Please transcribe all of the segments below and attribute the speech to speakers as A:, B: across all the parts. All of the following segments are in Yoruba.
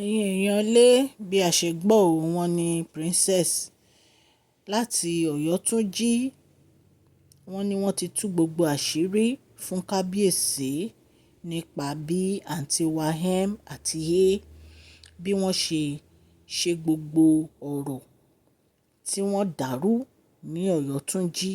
A: Ẹ̀yin èèyàn lé, bí a ṣe gbọ́ ọ, wọ́n ní princess láti Ọ̀yọ́túnjí. Wọ́n ní wọ́n ti tú gbogbo àṣírí fún kábíyèsí nípa bí àǹtí wa M àti A bí wọ́n ṣe ṣe gbogbo ọ̀rọ̀ tí wọ́n dàrú ní Ọ̀yọ́túnjí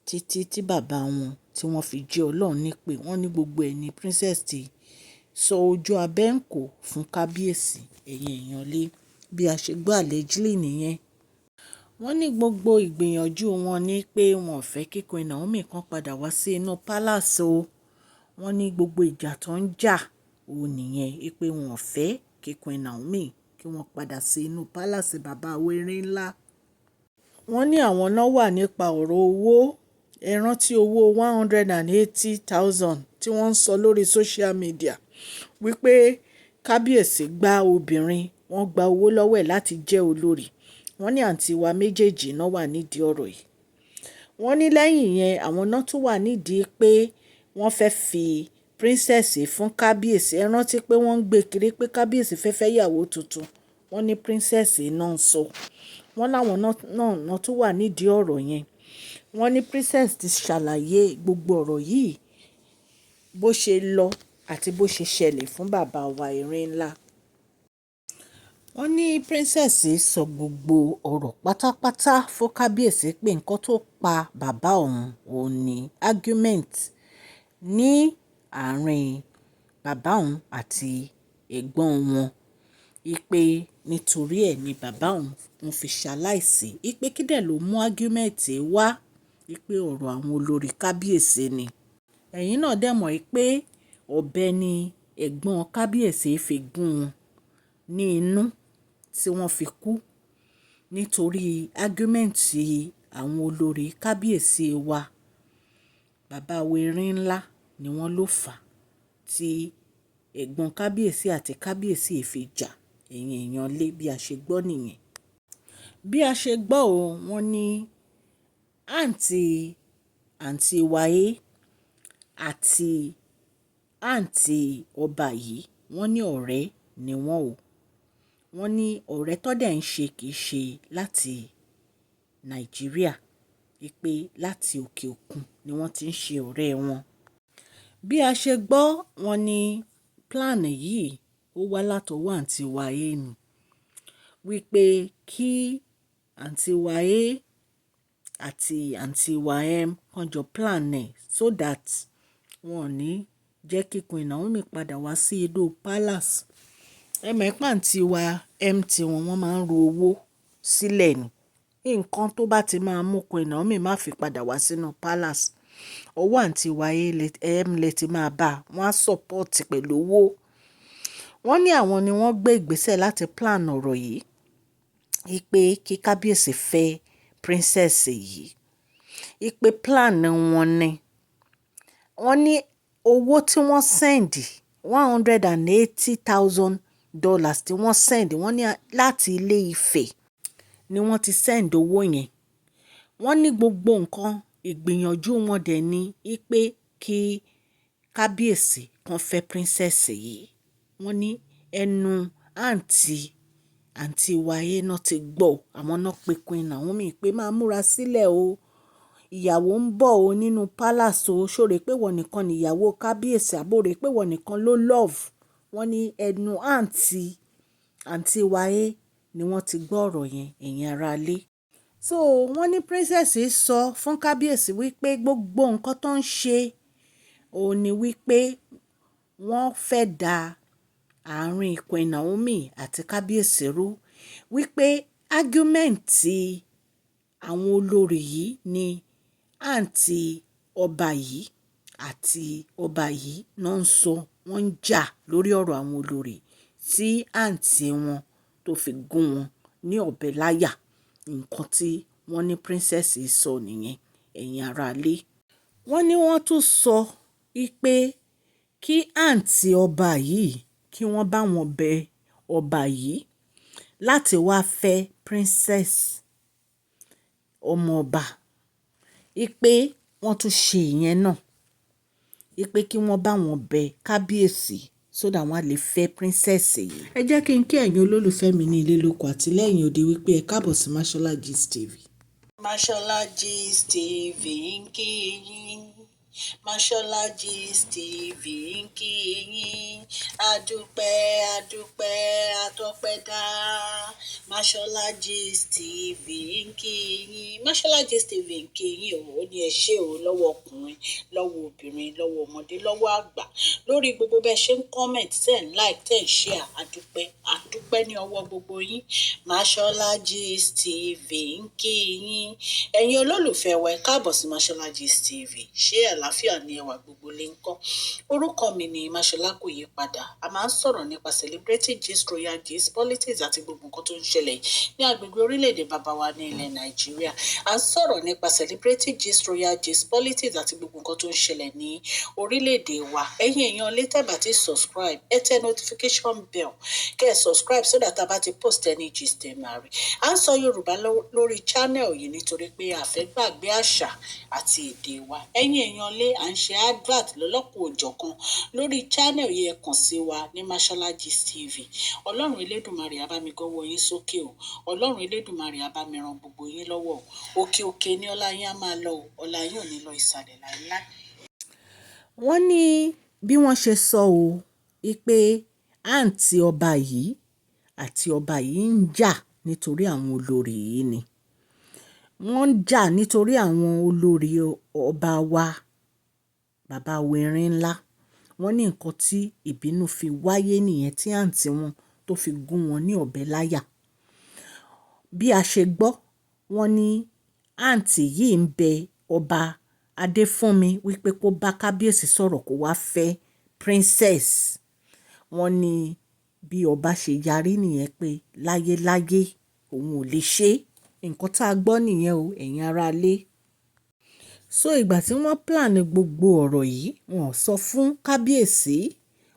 A: títí tí bàbá wọn tí wọ́n fi jẹ́ Ọlọ́run nípè. Wọ́n ní gbogbo ẹ̀ ní princess ti sọ ojú abẹ́ ń kò fún kábíyèsí. Ẹ̀yin èèyàn lé, bí a ṣe gbọ́ allegedly nìyẹn. Wọ́n ní gbogbo ìgbìyànjú wọn ní pé wọn ò fẹ́ kí Queen Naomi kan padà wá sí inú palace o. Wọ́n ní gbogbo ìjà tó ń jà òun nìyẹn, wípé wọn ò fẹ́ kí Queen Naomi kí wọ́n padà sí inú palace bàbá wéré ńlá. Wọ́n ní àwọn náà wà nípa ọ̀rọ̀ owó. Ẹ rántí owó 180,000 tí wọ́n ń sọ lórí social media wípé kábíyèsí gba obìnrin, wọ́n gba owó lọ́wọ́ ẹ̀ láti jẹ́ olórí. Wọ́n ní àǹtí wa méjèèjì náà wà nídìí ọ̀rọ̀ yìí. Wọ́n ní lẹ́yìn yẹn, àwọn náà tún wà nídìí pé wọ́n fẹ́ fi princess fún kábíyèsí. Ẹ rántí pé wọ́n ń gbé kiri pé kábíyèsí fẹ́ fẹ́ ìyàwó tuntun. Wọ́n ní princess náà ń sọ. Wọ́n láwọn náà tún wà nídìí ọ̀rọ̀ yẹn. Wọ́n ní princess ti ṣàlàyé gbogbo ọ̀rọ̀ yìí bó ṣe lọ àti bó ṣe ṣẹlẹ̀ fún bàbá wa erin ńlá. Wọ́n ní princess sọ gbogbo ọ̀rọ̀ pátápátá fún kábíyèsí pé nǹkan tó pa bàbá òun ò ní argument ní àárín bàbá òun àti ẹ̀gbọ́n wọn. Wípé nítorí ẹ ní bàbá òun ń fi ṣaláìsí. Wípé kí dẹ̀ ló mú argument wá. Wípé ọ̀rọ̀ àwọn olórí kábíyèsí ni. Ẹ̀yin náà dẹ̀ mọ̀ pé ọ̀bẹ ni ẹ̀gbọ́n kábíyèsí fi gún wọn ní inú tí wọ́n fi kú nítorí argument àwọn olórí kábíyèsí wa. Bàbá wa erin ńlá ni wọ́n ló fà tí ẹ̀gbọ́n kábíyèsí àti kábíyèsí fi jà. Ẹ̀yin èèyàn lé, bí a ṣe gbọ́ nìyẹn. Bí a ṣe gbọ́ o, wọ́n ní àǹtí wa A àti àǹtí ọba yìí, wọ́n ní ọ̀rẹ́ ni wọ́n o. Wọ́n ní ọ̀rẹ́ tó dẹ̀ ń ṣe kì í ṣe láti Nàìjíríà, wípé láti òkè òkun ni wọ́n ti ń ṣe ọ̀rẹ́ wọn. Bí a ṣe gbọ́, wọ́n ní plan yìí ó wá látọwọ́ àǹtí wa A ni. Wípé kí àǹtí wa A àti àǹtí wa M kan jọ plan ẹ̀ so that wọ́n ò ní jẹ́ kí Queen Naomi padà wá sí inú palace. Ẹ mọ̀ pé àǹtí wa M tí wọn, wọ́n máa ń ro owó sílẹ̀ ni. Nǹkan tó bá ti máa mú Queen Naomi má fi padà wá sínú palace, ọwọ́ àǹtí wa M lẹ ti máa bá, wọ́n á support pẹ̀lú owó. Wọ́n ní àwọn ni wọ́n gbé ìgbésẹ̀ láti plan ọ̀rọ̀ yìí wípé kí kábíyèsí fẹ́ princess yìí. Wípé plan wọn ni. Wọ́n ní owó tí wọ́n send, $180,000 tí wọ́n send, wọ́n ní láti ilé Ifẹ̀ ni wọ́n ti send owó yẹn. Wọ́n ní gbogbo nǹkan ìgbìyànjú wọn dẹ̀ ní wípé kí kábíyèsí kan fẹ́ princess yìí. Wọ́n ní ẹnu àǹtí wa A náà ti gbọ́. Àwọn náà pe Queen Naomi pé máa múra sílẹ̀ o. Ìyàwó ń bọ̀ o nínú palace o. Ṣó rò pé ìwọ nìkan ni ìyàwó kábíyèsí àbí o rò pé ìwọ nìkan ló love. Wọ́n ní ẹnu àǹtí wa A ni wọ́n ti gbọ́ ọ̀rọ̀ yẹn, ẹ̀yin ará ilé. So wọ́n ní princess sọ fún kábíyèsí wípé gbogbo nǹkan tó ń ṣe òun ni wípé wọ́n fẹ́ da àárín Queen Naomi àti kábíyèsí rú. Wípé argument àwọn olórí yìí ni àǹtí ọba yìí àti ọba yìí náà ń sọ, wọ́n ń jà lórí ọ̀rọ̀ àwọn olórí tí àǹtí wọn tó fi gún wọn ní ọ̀bẹ láyà. Nǹkan tí wọ́n ní princess sọ nìyẹn, ẹ̀yin ará ilé. Wọ́n ní wọ́n tún sọ wípé kí àǹtí ọba yìí kí wọ́n bá wọn bẹ ọba yìí láti wá fẹ́ princess ọmọ ọba. Wípé wọ́n tún ṣe ìyẹn náà. Wípé kí wọ́n bá wọn bẹ kábíyèsí So that wọ́n á lè fẹ́ princess yìí. Ẹ jẹ́ kí n kí ẹ̀yin olólùfẹ́ mi ní ilé lóko àti lẹ́yìn odi wípé ẹ káàbọ̀ sí Mashola Gist TV. Mashola Gist TV ń kí yín. Mashola Gist TV ń kí yín. Adúpẹ́, adúpẹ́, atọ́pẹ́dá. Mashola Gist TV ń kí yín. Mashola Gist TV ń kí yín o. Ó ní ẹ ṣé o, lọ́wọ́ ọkùnrin, lọ́wọ́ obìnrin, lọ́wọ́ ọmọdé, lọ́wọ́ àgbà, lórí gbogbo bẹ́ẹ̀ ṣe ń comment, ten like, 10 share. Adúpẹ́, adúpẹ́ ní ọwọ́ gbogbo yín. Mashola Gist TV ń kí yín. Ẹ̀yin olólùfẹ́ wa, ẹ káàbọ̀ sí Mashola Gist TV. Ṣé àlàáfíà ni ẹwà gbogbo lè ń kọ́? Orúkọ mi ni Mashola, kò yí padà. A máa ń sọ̀rọ̀ nípa celebrity gist, royal gist, politics àti gbogbo nǹkan tó ń ṣẹlẹ̀ ní agbègbè orílẹ̀-èdè bàbá wa ní ilẹ̀ Nàìjíríà. A ń sọ̀rọ̀ nípa celebrity gist, royal gist, politics àti gbogbo nǹkan tó ń ṣẹlẹ̀ ní orílẹ̀-èdè wa. Ẹ̀yin èèyàn lè tẹ́ bá ti subscribe, ẹ tẹ notification bell, kẹ́ ẹ subscribe so that a bá ti post any gist, ẹ máa rí. À ń sọ Yorùbá lórí channel yìí nítorí pé a fẹ́ gbàgbé àṣà àti èdè wa. Ẹ̀yin èèyàn lé, à ń ṣe advert lọ́lọ́kan òjọ̀kan lórí channel yìí. Ẹ kàn sí wa ní Mashola Gist TV. Ọlọ́run Elédùmarè á bá mi gọ́wọ́ yín sókè o. Ọlọ́run Elédùmarè á bá mi ran gbogbo yín lọ́wọ́ o. Òkè òkè ní ọlá yín á máa lọ o. Ọlá yín ò ní lọ ìsàlẹ̀ láéláé. Wọ́n ní bí wọ́n ṣe sọ ọ́ pé àǹtí ọba yìí àti ọba yìí ń jà nítorí àwọn olórí yìí ni. Wọ́n ń jà nítorí àwọn olórí ọba wa, bàbá wa ńlá. Wọ́n ní nǹkan tí ìbínú fi wáyé nìyẹn tí àǹtí wọn tó fi gún wọn ní ọ̀bẹ láyà. Bí a ṣe gbọ́, wọ́n ní àǹtí yìí ń bẹ ọba Adéfúnmi wípé kó bá kábíyèsí sọ̀rọ̀, kó wá fẹ́ princess. Wọ́n ní bí ọba ṣe yarí nìyẹn pé láyéláyé, òun ò lè ṣe. Nǹkan tá a gbọ́ nìyẹn o, ẹ̀yin aráalé. So ìgbà tí wọ́n plan gbogbo ọ̀rọ̀ yìí, wọ́n sọ fún kábíyèsí.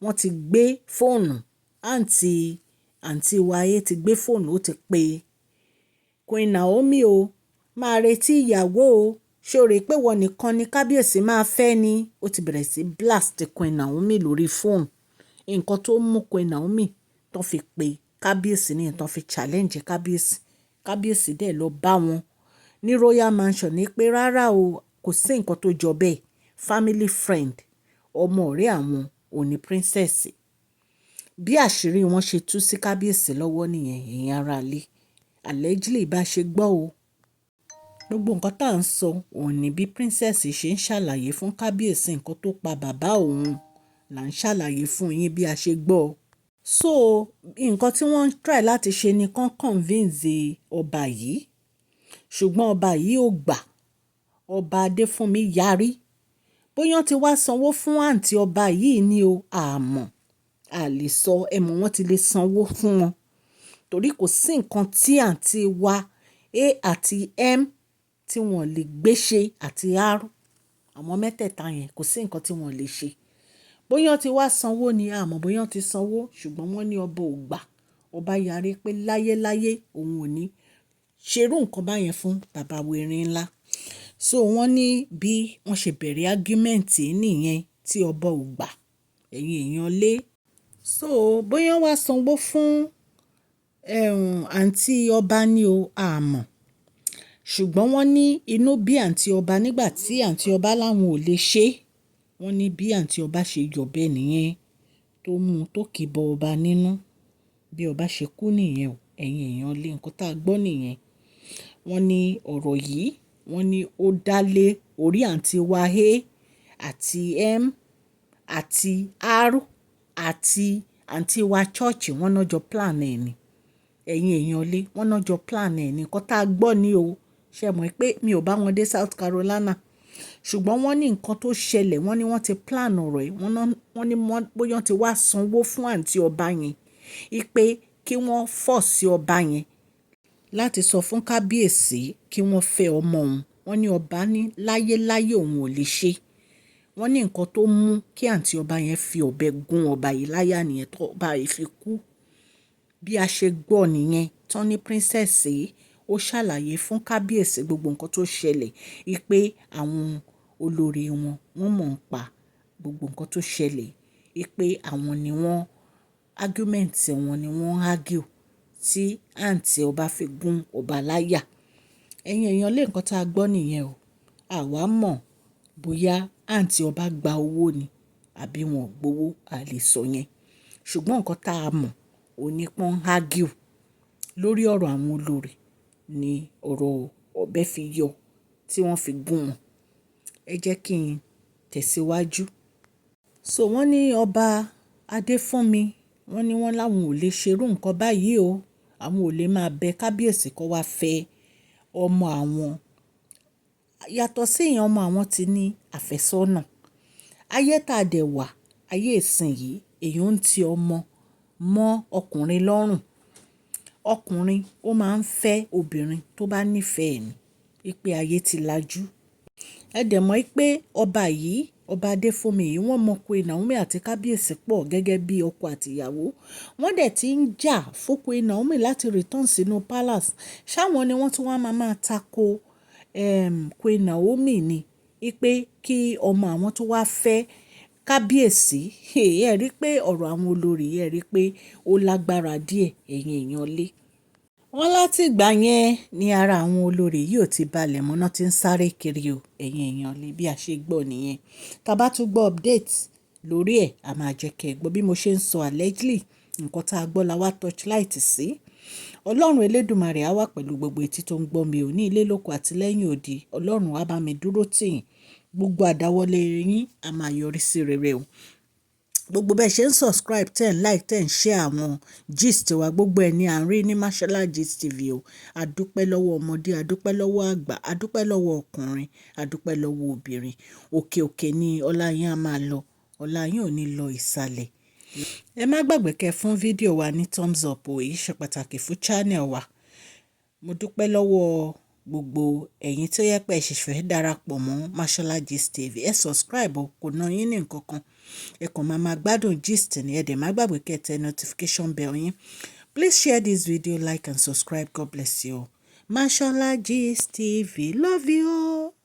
A: Wọ́n ti gbé fóònù àǹtí, àǹtí wáyé ti gbé fóònù, ó ti pe Queen Naomi o, máa retí ìyàwó o. Ṣé o rò pé wọ́n nìkan ni kábíyèsí máa fẹ́ ni? Ó ti bẹ̀rẹ̀ sí blast Queen Naomi lórí fóònù. Nǹkan tó mú Queen Naomi tó fi pe kábíyèsí ní, tó fi challenge kábíyèsí. Kábíyèsí dẹ̀ lọ bá wọn ní royal mansion ní pé rárá o, kò sí nǹkan tó jọ bẹ́ẹ̀. Family friend, ọmọ ọ̀rẹ́ àwọn òní princess. Bí àṣírí wọn ṣe tú sí kábíyèsí lọ́wọ́ nìyẹn, ẹ̀yin aráalé. Allegedly, bá ṣe gbọ́ o. Gbogbo nǹkan tá à ń sọ òun ní bí princess ṣe ń ṣàlàyé fún kábíyèsí nǹkan tó pa bàbá òun là ń ṣàlàyé fún yín bí a ṣe gbọ́. So nǹkan tí wọ́n ń try láti ṣe ni kán convince ọba yìí, ṣùgbọ́n ọba yìí ò gbà. Ọba Adéfúnmi yarí. Bóyá wọ́n ti wá sanwó fún àǹtí ọba yìí ni o, àmọ́ a lè sọ. Ẹ mọ̀, wọ́n ti lè sanwó fún wọn torí kò sí nǹkan tí àǹtí wa A àti M tí wọ́n lè gbé ṣe àti R, àwọn mẹ́tẹ̀ẹ̀ta yẹn, kò sí nǹkan tí wọ́n lè ṣe. Bóyá wọ́n ti wá sanwó ni, a mọ̀ bóyá wọ́n ti sanwó, ṣùgbọ́n wọ́n ní ọba ò gbà. Ọba yarí pé láyéláyé, òun ò ní ṣerú nǹkan báyẹn fún bàbá wa erin ńlá. So wọ́n ní bí wọ́n ṣe bẹ̀rẹ̀ argument nìyẹn tí ọba ò gbà, ẹ̀yin èèyàn lé. So bóyá wọ́n wá sanwó fún àǹtí ọba ni o, a mọ̀. Ṣùgbọ́n wọ́n ní inú bí àǹtí ọba nígbà tí àǹtí ọba láwọn ò lè ṣe. Wọ́n ní bí àǹtí ọba ṣe yọ̀bẹ nìyẹn, tó mú tó kì bọ ọba nínú. Bí ọba ṣe kú nìyẹn o, ẹ̀yin èèyàn lé. Nǹkan tá a gbọ́ nìyẹn. Wọ́n ní ọ̀rọ̀ yìí, wọ́n ní ó dá lé orí àǹtí wa A àti M àti R àti àǹtí wa church. Wọ́n náà jọ plan ẹ̀ ni. Ẹ̀yin èèyàn lé, wọ́n náà jọ plan ẹ̀ ní. Nǹkan tá a gbọ́ ni o. Ṣé mọ̀ pé mi ò bá wọn dé South Carolina, ṣùgbọ́n wọ́n ní nǹkan tó ṣẹlẹ̀, wọ́n ní wọ́n ti plan ọ̀rọ̀ yìí. Wọ́n ní bóyá wọ́n ti wá sanwó fún àǹtí ọba yẹn pé kí wọ́n force ọba yẹn láti sọ fún kábíyèsí kí wọ́n fẹ́ ọmọ òun. Wọ́n ní ọba ní láyéláyé, òun ò lè ṣe. Wọ́n ní nǹkan tó mú kí àǹtí ọba yẹn fi ọ̀bẹ gún ọba yìí láyà nìyẹn tó ọba yìí fi kú. Bí a ṣe gbọ́ nìyẹn, tán ní princess yìí ó ṣàlàyé fún kábíyèsí gbogbo nǹkan tó ṣẹlẹ̀, wípé àwọn olórí wọn, wọ́n mọ̀ ń pa gbogbo nǹkan tó ṣẹlẹ̀. Wípé àwọn ni wọ́n argument wọn ni wọ́n argue tí àǹtí ọba fi gún ọba láyà. Ẹ̀yin èèyàn lé, nǹkan tí a gbọ́ nìyẹn o. Àwa mọ̀ bóyá àǹtí ọba gba owó ni àbí wọn ò gbowó, a lè sọ yẹn. Ṣùgbọ́n nǹkan tá a mọ̀, òní pé wọ́n argue lórí ọ̀rọ̀ àwọn olórí ni ọ̀rọ̀ ọ̀bẹ fi yọ tí wọ́n fi gún wọn. Ẹ jẹ́ kí n tẹ̀síwájú. So wọ́n ní ọba Adéfúnmi, wọ́n ní wọ́n láwọn ò lè ṣerú nǹkan báyìí o. Àwọn ò lè máa bẹ kábíyèsí kó wá fẹ́ ọmọ àwọn. Yàtọ̀ sí ìyẹn, ọmọ àwọn ti ní àfẹ́sọ́nà. Ayé tá dẹ̀ wà, ayé ìsìn yìí, èèyàn ń ti ọmọ mọ́ ọkùnrin lọ́rùn. Ọkùnrin ó máa ń fẹ́ obìnrin tó bá nífẹ̀ẹ́ ni. Wípé ayé ti lajú. Ẹ dẹ̀ mọ̀ pé ọba yìí, ọba Adéfúnmi yìí, wọ́n mọ Queen Naomi àti kábíyèsí pọ̀ gẹ́gẹ́ bí ọkọ àti ìyàwó. Wọ́n dẹ̀ ti ń jà fún Queen Naomi láti return sínú palace. Ṣáwọn ni wọ́n tún wá máa tako Queen Naomi ni wípé kí ọmọ àwọn tó wá fẹ́ kábíyèsí. Ẹ rí pé ọ̀rọ̀ àwọn olórí, ẹ rí pé ó lágbára díẹ̀, ẹ̀yin èèyàn lé. Wọ́n láti ìgbà yẹn ni ara àwọn olórí yìí ò ti balẹ̀ mọ́ náà tí ń sáré kiri o, ẹ̀yin èèyàn lé, bí a ṣe gbọ́ nìyẹn. Tá bá tún gbọ́ update lórí ẹ̀, a máa jẹ́ kí ẹ gbọ́. Bí mo ṣe ń sọ, allegedly, nǹkan tá a gbọ́ la wá torchlight sí. Ọlọ́run Elédùmarè á wà pẹ̀lú gbogbo etí tó ń gbọ́ mi ò ní ilé lóko àti lẹ́yìn odi. Ọlọ́run á bá mi dúró tì yín. Gbogbo àdáwọ́lé yín á máa yọrí sí rere o. Gbogbo bẹ́ẹ̀ ṣe ń subscribe, ten like, ten share àwọn gist wa, gbogbo ẹ̀ ní à ń rí ní Mashola Gist TV o. A dúpẹ́ lọ́wọ́ ọmọdé, a dúpẹ́ lọ́wọ́ àgbà, a dúpẹ́ lọ́wọ́ ọkùnrin, a dúpẹ́ lọ́wọ́ obìnrin. Òkè òkè ni ọlá yín á máa lọ, ọlá yín ò ní lọ ìsàlẹ̀. Ẹ má gbàgbé kẹ́ fún fídíò wa ní thumbs up o, èyí ṣe pàtàkì fún channel wa. Mo dúpẹ́ lọ́wọ́ gbogbo ẹ̀yin tó yẹ pé ẹ ṣẹ̀ṣẹ̀ fẹ́ darapọ̀ mọ́ Mashola Gist TV. Ẹ subscribe o, kò ná yín ní nǹkan kan. Ẹ kàn máa máa gbádùn gist ni. Ẹ dẹ̀ má gbàgbé kẹ́ tẹ notification bell yín. Please share this video, like and subscribe. God bless you. Mashola Gist TV. Love you.